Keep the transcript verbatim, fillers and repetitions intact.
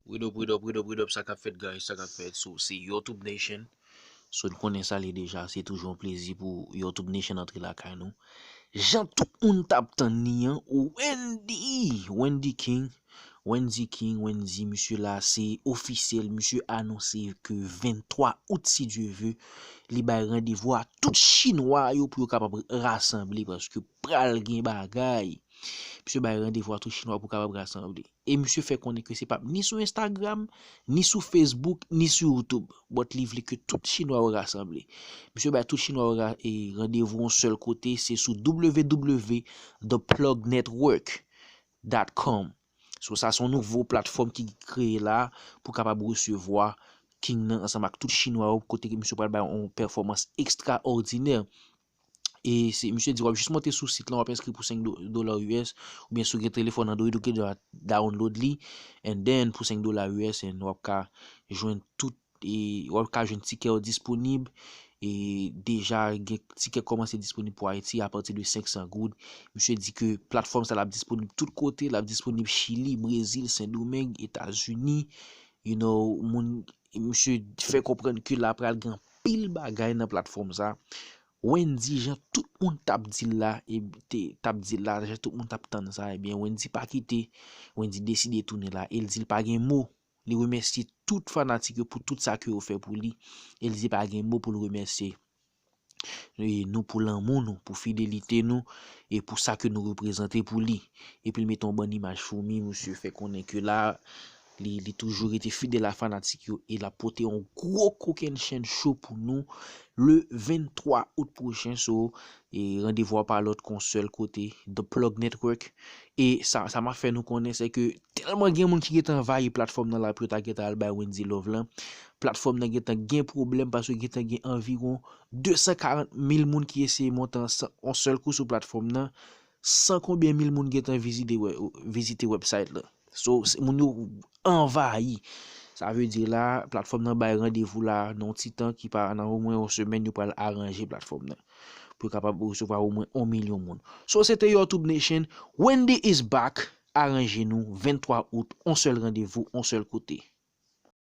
What up, what up, what up, what up, sa k ap fèt, guys, sa k ap fèt. So, se YouTube Nation. So, n konnen sa li deja, se toujou yon plezi pou YouTube Nation antre lakay nou. Jan tout moun t ap tann li an, Wendy, Wendy King, Wendy King, Wendy, misye la, se ofisyèl, misye anonse ke venntwa out, si Dye ve, li bay randevou a tout Chinwa yo pou yo kapab rasanble, paske pral gen bagay. Misye bay randevou a tout Chinwa pou kapab rasanble. E misye fè konnen ke se p ap ni sou Instagram, ni sou Facebook, ni sou YouTube. But li vle ke tout Chinwa yo rasanble. Misye bay tout Chinwa yo ra- e randevou yon sèl kote, se sou www dot the plug network dot com. So, sa se yon nouvo platfòm ki kreye la pou kapab resevwa King nan ansanm ak tout Chinwa yo, kote ke misye pral bay yon pèfòmans ekstraòdinè. E se, misye di, w ap jis monte sou sit lan, w ap enskri pou senk do- dola U S, oubyen si w gen telefòn Android, ou gen dwa download li, and then pou senk dola U S, and w ap ka jwenn tout, e w ap ka jwenn tikè yo disponib, e deja gen tikè kòmanse disponib pou Ayiti apati de senk san goud. Misye di ke platfòm sa l ap disponib tout kote, l ap disponib Chili, Brezil, Sendomeng, Etazini, you know, moun, misye fè konprann ke la pral gen anpil bagay nan platfòm sa. Wendy, jan tout moun t ap di l la, e te, t ap di l la, jan tout moun t ap tann sa, ebyen, Wendy pa kite, Wendy deside tounen la, e l di l pa gen mo. Li remèsye tout fanatik yo pou tout sa ke yo fè pou li, e l di pa gen mo pou l remèsye e nou pou lanmou nou, pou fidelite nou, e pou sa ke nou reprezante pou li. Epi l mete yon bann imaj foumi, misye fè konnen ke la, li, li toujou rete fidèl a fanatik yo, e l ap pote yon gwo kokennchenn show pou nou le venntwa out pwochen. So, e randevou a pa lòt kon sèl kote, The Plug Network. E sa, sa m ap fè nou konnen, se ke tèlman gen moun ki gentan anvayi platfòm nan la pou yo ta gentan al bay Wendy love lan. Platfòm nan gentan gen pwoblèm paske gentan gen anviwon de san karant mil moun ki eseye monte an sa- yon sèl kou sou platfòm nan, san konbyen mil moun gentan vizite, wè- vizite website lan. So, se- moun yo anvayi. Sa vle di la, platfòm nan bay randevou la nan yon ti tan ki pa nan omwen yon semèn, yo pral aranje platfòm nan pou yo kapab resevwa omwen yon milyon moun. So, se te YouTube Nation. Wendy is back. Aranje nou, venntwa out, yon sèl randevou, yon sèl kote.